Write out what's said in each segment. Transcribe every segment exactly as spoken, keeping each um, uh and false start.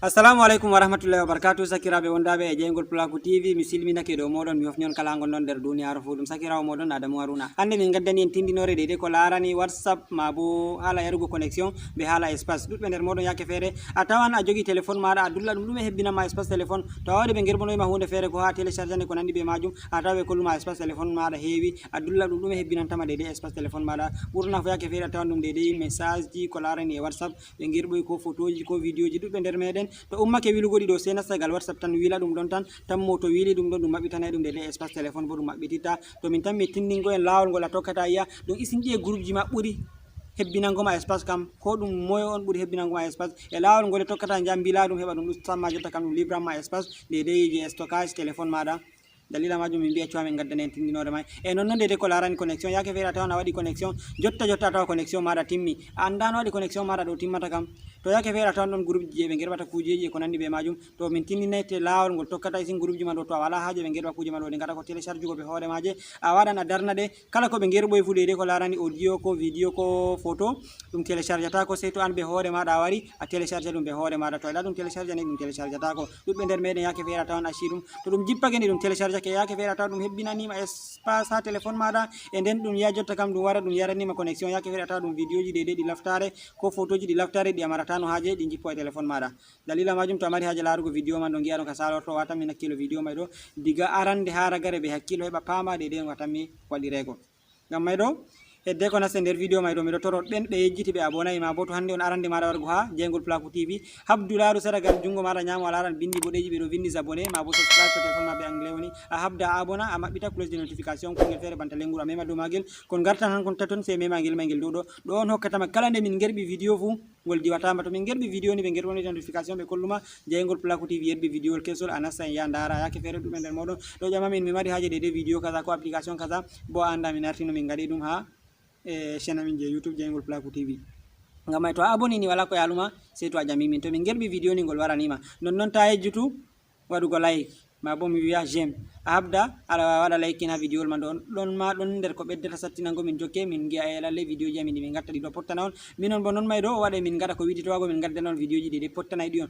Assalamu aleykum wa rahmatullahi wa barakatuh. Sakiraaɓe wondaaɓe e jeyngol Pulaaku T V, mi silminake dow mooɗon, mi hofni on kala ngonɗon nder duniyaaru fuu. Ɗum sakiraawo mooɗon Adamu Haruna. Hannde min ngaddani en tindinoore deydey ko laarani WhatsApp, maa bo haala yarugo connexion be haala espace. Ɗuɗɓe nder mooɗon yaake feere a tawan a jogi téléphone maaɗa, a dulla ɗum, ɗume hebbinanma espace téléphone. To a waɗi ɓe ngerɓonoyima huunde feere ko haa téléchargande ko nanndi be maajum, a tawa ɓe kolluma espace téléphone maaɗa heewi, a dulla ɗum, ɗume hebbinantama deydey espace téléphone maaɗa. Ɓurna fuu yaake feere a tawan ɗum deydey message ji ko laarani e WhatsApp, ɓe ngerɓoy ko photoji ko videoji ɗuɗɓe nder meɗen. To ummake wilugo ɗi ɗo, sey nasta gal WhatsApp tan, wila ɗum ɗon tan, tammo to wili ɗum ɗon, ɗum maɓɓitanay ɗum deydey espace téléphone bo ɗum maɓɓititta. To min tammi tindingo en laawol ngol a tokkata yi'a, ɗum isinɗi e groupji ma ɓuri hebbinango ma espace kam, ko ɗum moye on ɓuri hebbinango ma espace. E laawol ngol e tokkata, jam bila ɗum heɓa ɗum ustanma jotta kam, ɗum libranma espace deydey je stockage téléphone maɗa. Dalila maajum min mbiya cuwa min ngaddane en tindinoore may. E non non deydey ko laarani connexion, yaake feere a tawan a waɗi connexion, jotta jotta a tawa connexion maɗa timmi. A annda no waɗi connexion maɗa ɗo timmata kam. To yaake feere a tawan ɗon groupji je ɓe ngerɓata kuujeji e ko nanndi be maajum. To min tindinay te laawol ngol tokkata isin groupji ma ɗo, to a wala haaje ɓe ngerɓa kuuje ma ɗo, ɗe ngaɗa ko télécharge go ɓe hoore maaje. A waɗan a darna ɗe, kala ko ɓe ngerɓoy fuu deydey ko laarani audio ko video ko photo, ɗum téléchargataako, sey to an be hoore maɗa a wari a télécharge ɗum be hoore maɗa. To a yiɗa ɗum télécharge ni, ɗum téléchargataako. Ɗuɗɓe nder meɗen yaake feere a tawan acci ɗum. To ɗum jippake ni, ɗum téléchargake, yaake feere a tawa ɗum hebbinanima espace haa téléphone maɗa. E nden ɗum ya jotta kam ɗum wara ɗum yaranima connexion. Yaake feere a tawa ɗum videoji deydey ɗi laftare ko photoji ɗi laftare ɗi a maratano haaje, ɗi jippo e téléphone maɗa. Dalila maajum, to a mari haaje laarugo video man ɗo, ngi'a ɗon ka saalorto, watanmi hakkilo video may ɗo diga arande haa ragare be hakkilo, heɓa paama deydey no watanmi waɗireego. Ngam may ɗo, hedde ko naste nder video may ɗo, miɗo toro ɓen ɓe yejjiti ɓe abonay, maa bo to hannde on arande maɗa wargo haa jeyngol Pulaaku T V, habdu laaru sera gal jungo maɗa nyaamo, a laaran bindi boɗeeji ɓe ɗo vindi s'abonner, maa bo subscribe to téléphone ma be anglais woni. A habda a abona, a maɓɓita cloche de notification, kongel feere banta lenguru a mema dow maagel. Kon gartan han kon taton, sey mema ngel may ngel dow ɗo. Ɗo on hokkatama kala nde min ngerɓi video fuu, ngol diwatama. To min ngerɓi video ni, ɓe ngerɓonoyta notification, ɓe kolluma jeyngol Pulaaku T V yerɓi videowol kesol, a nasta en ya ndaara. Yaake feere ɗuɗɓe nder mooɗon ɗo ƴama min, mi mari haaje deydey video kaza ko application kaza, bo a annda min arti no min ngaɗi ɗum haa e chaîne amin je YouTube jeyngol Pulaaku T V. Ngam may to a aboni ni wala ko yaaluma, sey to a ƴami min. To min ngerɓi video ni ngol waranima. Non non ta yejjutu waɗugo like, maa bo mi wiya j'aime. A habda aɗa waɗa like ina videowol ma ɗon, ɗon ma ɗon nder ko ɓeddata sattinango min jokke, min ngi'a e lalle videoji amin ɗi min ngatta ɗi ɗo pottana on. Minon bo non may ɗo o waɗa min ngaɗa ko wiɗi to wago min ngaddana on videoji ɗi ɗi pottanay ɗi on.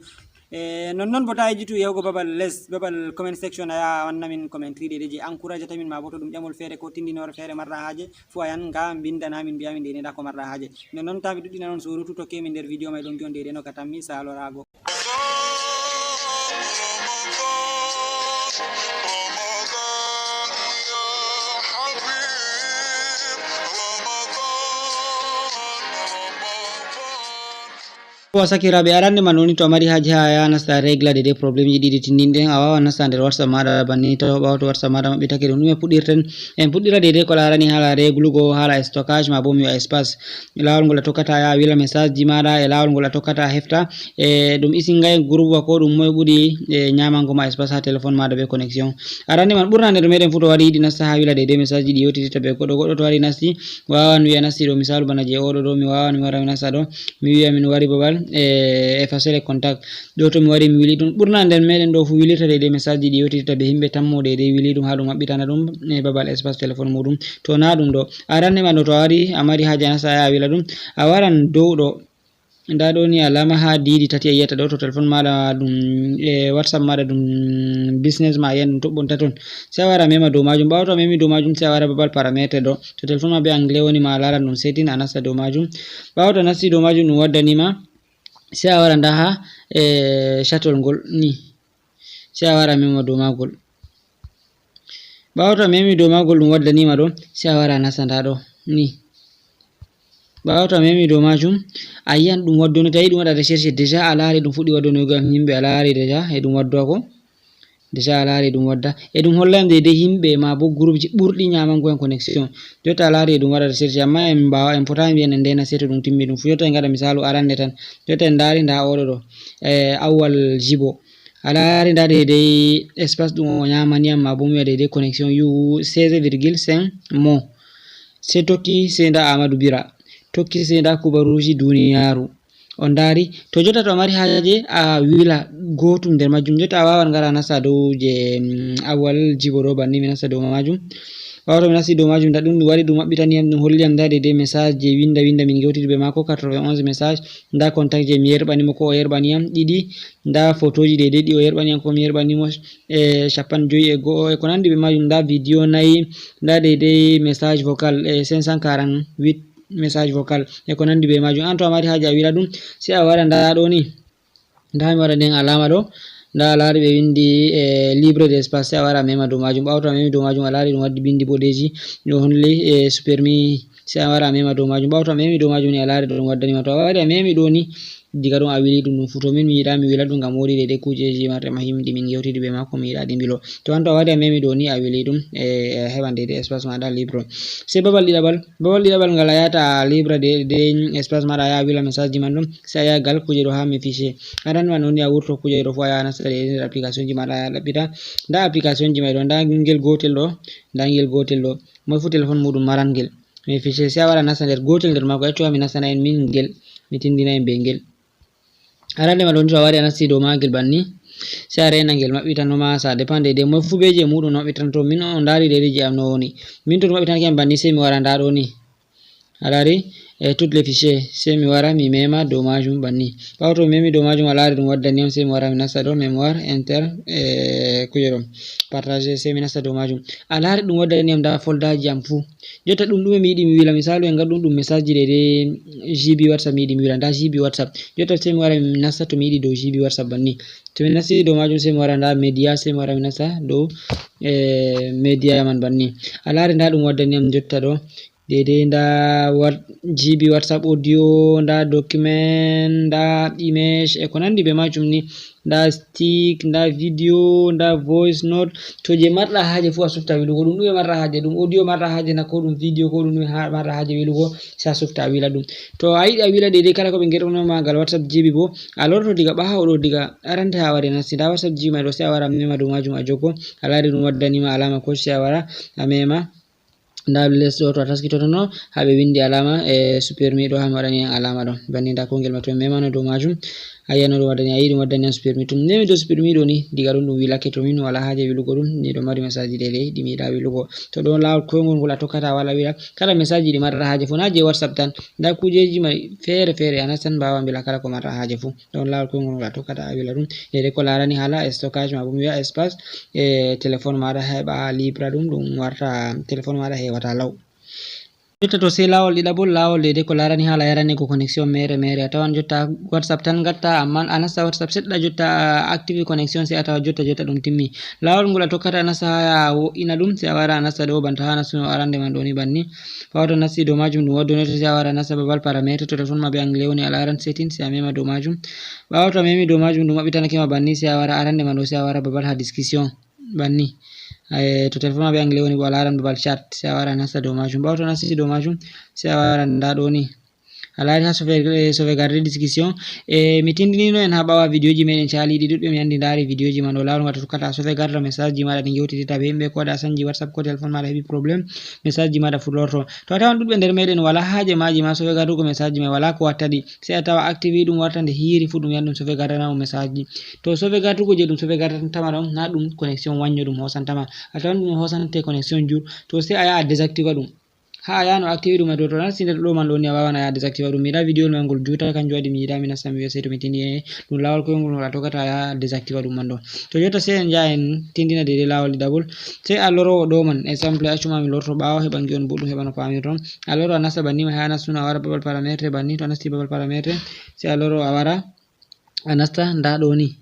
E non non bo ta yejjitu yahugo babal les, babal comment section, a yaha a wanna min commentary ɗi ɗi je encouragata min, maa bo to ɗum ƴamol feere ko tindinoore feere marɗa haaje, fuu a yan nga mbindana min, mbiya min ɗi ɗi nda ko marɗa haaje. Non non ta mi ɗuɗɗina non surutu, tokke min nder video may ɗon gi'on deydey no ka tammi salorago. Wa sakiraaɓe, arande man woni to a mari haaji haa a yaha nasta régla deydey problème ji ɗiɗi tindinɗen, a waawan nasta nder WhatsApp maaɗa banni, to ɓaawo to WhatsApp maaɗa maɓɓitake, ɗum ɗume puɗɗirten? En puɗɗira deydey ko laarani haala réglugo haala stockage maa bo mi wi'a espace. Laawol ngol a tokkata a yaha a wila message ji maaɗa, e laawol ngol a tokkata a hefta, e ɗum isinga en groupe wa ko ɗum moye ɓuri e nyamango ma espace haa téléphone maaɗa be connexion. Arande man ɓurna nder meɗen fuu to wari yiɗi nasta haa wila deydey message ji ɗi yewtititta be goɗɗo, goɗɗo to wari nasti waawan wi'a nasti ɗo, misaalu bana je oɗo ɗo, mi waawan mi wara mi nasta ɗo, mi wi'a min wari babal e effacer les contacts. Ɗo to mi wari mi wili ɗum, ɓurna nder meɗen ɗo fuu wilirta deydey message ji ɗi yewtititta be himɓe, tammo deydey wili ɗum haa ɗum maɓɓitana ɗum e babal espace téléphone muɗum. To na ɗum ɗo, arande man ɗo to a wari a mari haaje a nasta a yaha a wila ɗum, a waran dow ɗo. Nda ɗo ni alama haa diidi tati a yi'ata ɗo, to téléphone maaɗa ɗum e WhatsApp maaɗa ɗum business ma a yi'an ɗum toɓɓon taton. Sey a wara a mema dow maajum. Ɓaawo to a memi dow maajum, sey a wara babal paramètre ɗo. To téléphone ma be anglais woni ma a laaran ɗum setting, a nasta dow maajum. Ɓaawo to a nasti dow maajum ɗum waddani ma, sey a wara nda haa e chatol ngol ni. Sey a wara a mema dow maagol. Ɓaawo to a memi dow maagol ɗum waddani ma ɗo, sey a wara a nasta nda ɗo ni. Ɓaawo to a memi dow maajum, a yi'an ɗum waddono, tawi ɗum waɗa recherche déjà, a laari ɗum fuɗɗi waddonoygo yam yimɓe, a laari déjà e ɗum waddowa ko. Déjà a laari ɗum wadda. E ɗum holla yam deydey yimɓe maa bo groupji ɓurɗi nyamango yam connexion. Jotta a laari e ɗum waɗa recherche, amma en mbaawa, en potaani mbi'en en ndena sey to ɗum timmi ɗum fuu. Jotta en ngaɗa misaalu arande tan. Jotta en ndaari nda oɗo ɗo, eh, Awwal Jibo. A laari nda deydey espace ɗum o nyamani yam, maa bo mi wi'a deydey connexion yu seize virgule cinq mo. Sey tokki, sey nda Amadou Bira. Tokki, sey nda kubaruuji duniyaaru. On ndaari? To jotta to a mari haaje, a wila gootum nder majjum. Jotta a waawan ngara a nasta dow je, mm, Awwal Jibo ɗo, banni mi nasta dow majjum. Ɓaawo to mi nasti dow maajum, nda ɗum, ɗum wari ɗum maɓɓitani yam, ɗum holli yam nda deydey message je winda winda min gewtidi be maako, quatre-vingt-onze message. Nda contact je mi yerɓani mo, ko o yerɓani yam, ɗiɗi. Nda photoji deydey ɗi o yerɓani yam, ko mi yerɓani mo, e cappanɗe joyi e go'o e ko nandi be maajum. Nda video nayi, nda deydey message vocal, e cinq cent quarante-huit message vocal e ko nandi be maajum. An to a mari haaje a wila ɗum, sey a wara nda ɗo ni. Nda mi waɗa nden alama ɗo. Nda a laari ɓe windi, e, libre de espace, sey a wara a mema dow maajum. Ɓaawo to a memi dow maajum, a laari ɗum waddi bindi boɗeeji, ɗo holli, e, supprime, sey a wara a mema dow maajum. Ɓaawo to a memi dow maajum ni, a laari ɗum waddani ma. To a wari a memi ɗo ni, diga ɗon a wili ɗum, ɗum fu. To min mi yiɗa mi wila ɗum ngam woodi deydey kuujeeji marɗe muhimmi ɗi min gewtidi be maako, mi yiɗa ɗi mbilo. To an to a wari a memi ɗo ni, a wili ɗum, e, a heɓan deydey espace maaɗa libre. Sey babal ɗiɗaɓal, babal ɗiɗaɓal ngal a yahata a libre de, de espace maaɗa, a yaha a wila message ji man ɗum, sey a yaha gal kuuje ɗo haa mes fichiers. Aran man woni a wurto kuuje ɗo fu, a yaha a nasta de nder application ji maaɗa, a yaha a ɗaɓɓita. Nda application ji may ɗo, nda ngel gootel ɗo, nda ngel gootel ɗo. Moy fu téléphone muɗum maran ngel. Mes fichiers, sey a wara a nasta nder gootel nder maako, accu haa mi nastana en min ngel, mi tindina en be ngel. Arande ma ɗo ni, to a wari a nasti dow maagel banni, sey a reena ngel maɓɓitano ma, ça dépend deydey moy fu be je muɗum maɓɓitanto. Min on ndaari deydey je am no woni. Min to ɗum maɓɓitanake am banni, sey mi wara nda ɗo ni. A laari, e, toutes les fichiers, sey mi wara mi mema dow maajum banni. Ɓaawo to mi memi dow maajum, a laari ɗum waddani yam, sey mi wara mi nasta ɗo mémoire, enter, e, kuuje ɗo, partager, sey mi nasta dow maajum. A laari ɗum waddani yam nda foldaji am fuu. Jotta ɗum ɗume mi yiɗi mi wila? Misaalu en ngaɗu ɗum message ji deydey G B WhatsApp mi yiɗi mi wila. Nda G B WhatsApp. Jotta sey mi wara mi nasta to mi yiɗi dow G B WhatsApp banni. To mi nasti dow maajum sey mi wara nda média, sey mi wara mi nasta dow, e, média man banni. A laari nda ɗum waddani yam jotta ɗo. Deydey nda wat-, G B WhatsApp audio, nda document, nda image e ko nandi be maajum ni. Nda stick, nda video, nda voice note. To je marɗa haaje fu a sufta wilugo. Ɗum ɗume marɗa haaje? Ɗum audio marɗa haaje na, ko ɗum video, ko ɗum ɗume ha-, marɗa haaje wilugo, sey a sufta a wila ɗum. To a yiɗi a wila deydey kala ko ɓe ngerɗono ma gal WhatsApp G B bo, a lorto diga ɓaawo ɗo, diga arande haa a wari a nasti. Nda WhatsApp G B may ɗo, sey a wara a mema dow maajum a jokko. A laari ɗum waddani ma alama ko, sey a wara a mema. Nda les ɗo to a taskitotono, haa ɓe windi alama, e, supprime ɗo, haa mi waɗani en alama ɗo. Banni nda kongel ma to mi memano dow maajum. A yi'an ɗum waddani, a yi'i ɗum waddani yam supprime. To mi memi dow supprime ɗo ni, diga ɗon ɗum wilake. To min mi wala haaje wilugo ɗum, mi ɗo mari message ji deydey ɗi mi yiɗa wilugo. To ɗon laawol koyngol ngol a tokkata a wala wila. Kala message ji ɗi marɗa haaje fuu, na je WhatsApp tan. Nda kuujeji may feere feere, a nastan mbaawa mbila kala ko marɗa haaje fuu. Ɗon laawol koyngol ngol a tokkata a wila ɗum. Deydey ko laarani haala stockage ma bo mi wi'a espace, e, téléphone maaɗa heɓa libre ɗum, ɗum warta téléphone maaɗa heewata law. Jotta to sey laawol ɗiɗaɓol, laawol deydey ko laarani haala yaranigo connexion meere meere. A tawan jotta WhatsApp tan ngatta, ammaa a nasta WhatsApp seɗɗa jotta a active connexion, sey a tawa jotta jotta ɗum timmi. Laawol ngol a tokkata a nasta haa a wo'ina ɗum, sey a wara a nasta ɗo banta haa nastuno arande man ɗo ni banni. Ɓaawo to a nasti dow maajum ɗum waddonoto, sey a wara a nasta babal paramètre, to téléphone ma be anglais woni a laaran settings, sey a mema dow maajum. Ɓaawo to a memi dow maajum ɗum maɓɓitanake ma banni, sey a wara arande man ɗo, sey a wara babal haa discussion. Banni. Eh, to téléphone ma be anglais woni bo a laaran babal chat, sey a wara a nasta dow maajum. Ɓaawo to a nasti dow maajum, sey a wara nda ɗo ni. A laari haa sauve-, eh, sauvegarde discussion. Eh, mi tindinino en haa ɓaawo video ji meɗen caaliiɗi ɗuɗɓe, mi andi ndaari video ji man ɗo. Laawol ngal to tokkata a sauvegarde message ji maaɗa ɗi ngewtititta be yimɓe, ko waɗa a sanji WhatsApp ko téléphone maaɗa heɓi problème, message ji maaɗa fuu lorto. To a tawan ɗuɗɓe nder meɗen wala haaje maaji ma sauvegardugo message ji may, wala ko watta ɗi. Sey a tawa active ɗum warta nde hiiri fuu ɗum wi'an ɗum sauvegarde na on message ji. To sauvegardugo je ɗum sauvegardatama ɗon, na ɗum connexion wanyo ɗum hoosantama. A tawan ɗum hoosante connexion jur, to sey a yaha a désactiva ɗum. Haa a yaha no active ɗum, to, to a nasti nder ɗo man ɗo ni, a waawan a yaha a désactiva ɗum. Mi yiɗa video man ngol juuta, kanjum waɗi mi yiɗa mi nasta mi wi'a sey to mi tindini ɗum laawol koyngol ngol a tokkata a yaha a désactiva ɗum man ɗo. To jotta sey en njaha en tindina deydey laawol ɗiɗaɓol. Sey a lorowo ɗo man, exemple accuma mi lorto ɓaawo heɓa ngi'on boɗɗum heɓa no paamirton. A loro a nasta banni ma, haa a nastuno a wara babal paramètre banni, to a nasti babal paramètre, sey a loro a wara a nasta nda ɗo ni.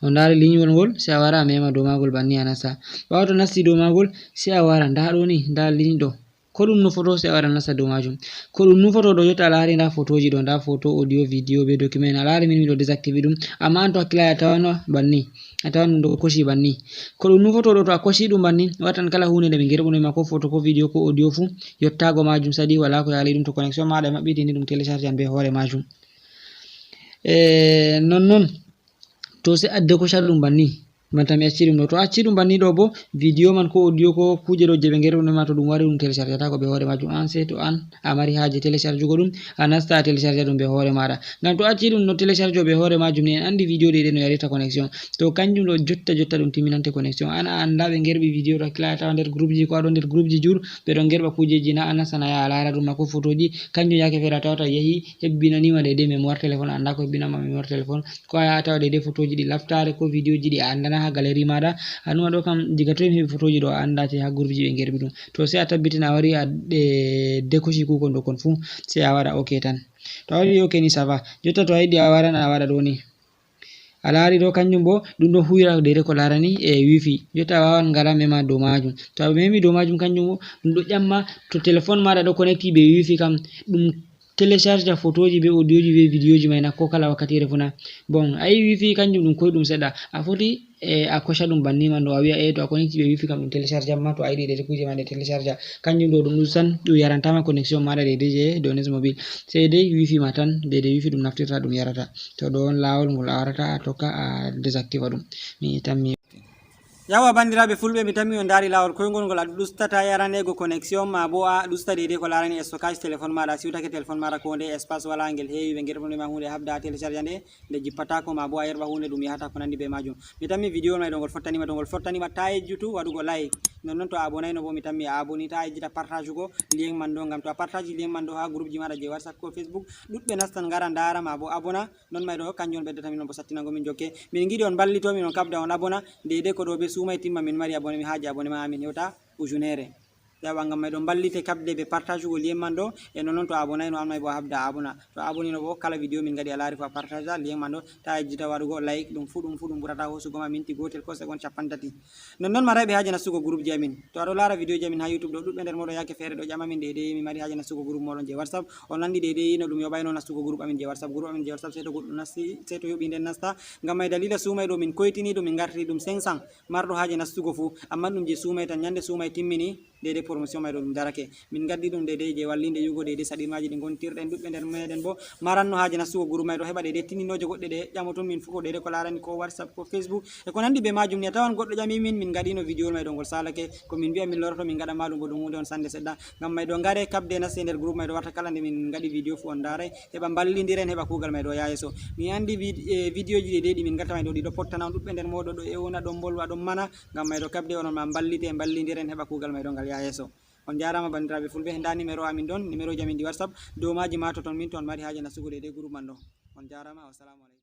On ndaari linyuwol ngol, sey a wara a mema dow maagol banni a nasta. Ɓaawo to a nasti dow maagol, sey a wara nda ɗo ni, nda ligne ɗo. Ko ɗum nufoto, sey a wara a nasta dow maajum. Ko ɗum nufoto ɗo, jotta a laari nda photoji ɗo, nda photo, audio, video be document. A laari min mi ɗo désactive ɗum. Amma an to hakkilaayi a tawan banni. A tawan ɗum ɗo koshi banni. Ko ɗum nufoto ɗo, to a koshi ɗum banni, wattan kala huunde nde ɓe ngerɓuno ma, ko photo, ko video, ko audio fuu, yottaago maajum sadi wala ko yaali ɗum. To connexion maaɗa maɓɓiti ni, ɗum télécharge an be hoore maajum. E, non non, to sey a décocha ɗum banni, Bantam mi acci ɗum ɗo. To acci ɗum banni ɗo bo, video man ko audio ko kuje ɗo je ɓe ngerɓi ma, to ɗum wari ɗum téléchargata ko be hoore majum. An sey to an a mari haaje télécharge go ɗum, a nasta a télécharge ɗum be hoore maɗa. Ngam to acci ɗum no télécharge be hoore majum ni, en andi video ɗe ɗe no yarita connexion. To kanjum ɗo jotta jotta ɗum timminante connexion. An a anda ɓe ngerɓi video ɗo, kila tawa nder groupe ji, ko aɗo nder groupe ji jur, ɓe ɗon ngerɓa kujeji na, a nasta na ya a lara ɗum na ko photoji, kanjum yake feere a tawata yehi hebbinanima daidai mémoire téléphone, a anda ko hebbinama mémoire téléphone. Ko a yaha tawa daidai photoji ɗi laftare ko videoji ɗi a andana ha galerie maɗa. Anuma ɗo kam diga toy mi heɓi photoji ɗo a andate ha groupe ji ɓe ngerɓi ɗum. To sey a tabbitina a wari a, e, décoché kukon ɗo kon fu, sey a waɗa ok tan. To a waɗi ok ni ça va. Jotta to a yiɗi a waran a waɗa ɗo ni. A laari ɗo kanjum bo ɗum ɗo huwira daidai ko larani e wifi. Jotta a wawan ngara mema dow majum. To a memi dow majum kanjum bo ɗum ɗo ƴamma to téléphone maɗa ɗo connecti be wifi kam ɗum télécharge photoji be audioji be videoji mai na ko kala wakkatire fu na. Bon, a yi wifi kanjum ɗum koyɗum seɗɗa. A foti, e, a koca ɗum banni man ɗo a wi'a, e, to a connecti be wifi kam ɗum télécharge amma to a yiɗi daidai kuje ma ɗe télécharge. Kanjum ɗo ɗum ɗum tan ɗum yarantama connexion maɗa daidai je données mobile. Sey dai wifi ma tan daidai wifi ɗum naftirta ɗum yarata. To ɗo on lawol ngol a warata a tokka a désactiva ɗum. Mi tammi. Yawa bandiraɓe fulɓe, mi tammi on ndaari laawol koyngol ngol a ɗustata yaraneego connexion ma bo a ɗusta daidai ko larani stockage téléphone maɗa, a siwtake téléphone maɗa ko nde espace wala ngel heewi ɓe ngerɓude ma hunde habda a télécharge nde, nde jippatako ma bo a yerɓa hunde ɗum yahata ko nandi be majum. Mi tammi video may ɗo ngol fottanima, to ngol fottanima ta yejjutu waɗugo like. Nonnon to a abonayno bo mi tammi a aboni, ta yejjita partage go lien man ɗo, ngam to a partage lien man ɗo ha groupe ji maɗa je WhatsApp ko Facebook, ɗuɗɓe nastan ngara ndara ma bo abona. Non may ɗo kanjum on ɓeddata min on bo sattinango min jokke. Min ngiɗi on mballito min on kabda on abona. Daidai ko ɗo be suumay timma min mari abone, mi haaji abone ma amin hewta ujunere. Yawa ngam may ɗo mballite kabde be partage go lien man ɗo. E non non to abonayno an may bo a habda abona. To abonino bo kala video min ngaɗi a laari fu a partage lien man ɗo. Ta yejjita waɗugo like, ɗum fu ɗum fu ɗum ɓurata hoosugo ma minti gotel ko seconde cappanɗe tati. Nonnon marayɓe haaje nastugo groupe ji amin. To aɗo laara video ji amin ha YouTube ɗo, ɗuɗɓe nder moɗon yake feere ɗo ƴama min daidai mi mari haaje nastugo groupe moɗon je WhatsApp. On andi daidai no ɗum yoɓayno nastugo groupe amin je WhatsApp. Groupe amin je WhatsApp sey to goɗɗo nasti, sey to yoɓi nden nasta. Ngam may dalila suumay ɗo min koytini ɗum, min ngartiri ɗum cinq cents. Marɗo haaje nastugo fu, amma ɗum je suumay tan, nyande suumay timmini, daidai promotion may ɗo ɗum darake. Min gaddi ɗum daidai je wallinde yugo daidai saɗirmaji ɗi gontirɗen. Ɗuɗɓe nder meɗen bo maranno haaje nastugo groupe may ɗo heɓa daidai tininoje goɗɗe ɗe ƴamoton min fu ko daidai ko larani ko WhatsApp, ko Facebook, e ko nandi be majum ni. A tawan goɗɗo ƴami min, min ngaɗino video may ɗo ngol salake. Ko min mbi'a min loroto min ngaɗa ma ɗum bo ɗum hunde on sande seɗɗa. Ngam may ɗo ngare kabde naste nder groupe may ɗo warta kala nde min ngaɗi video fu on ndaray. Heɓa mballindiren heɓa kugal may ɗo yaha yeso. Mi andi vid-, e, video ji ɗe ɗi min ngatta may ɗo ɗi ɗo pottana on, ɗuɗɓe nder moɗo ɗo ewna, ɗon mbolwa, ɗon mana. Ngam may ɗo kabde onon ma mballite, mballindiren heɓa kugal may ɗo ngal yaha yeso. On jarama bandiraɓe fulɓe, nda numéro amin ɗon, numéro ji amin ɗi WhatsApp, dow maji matoton min to on mari haaje nastugo daidai groupe man ɗo. On jarama, wassalamu alaikum.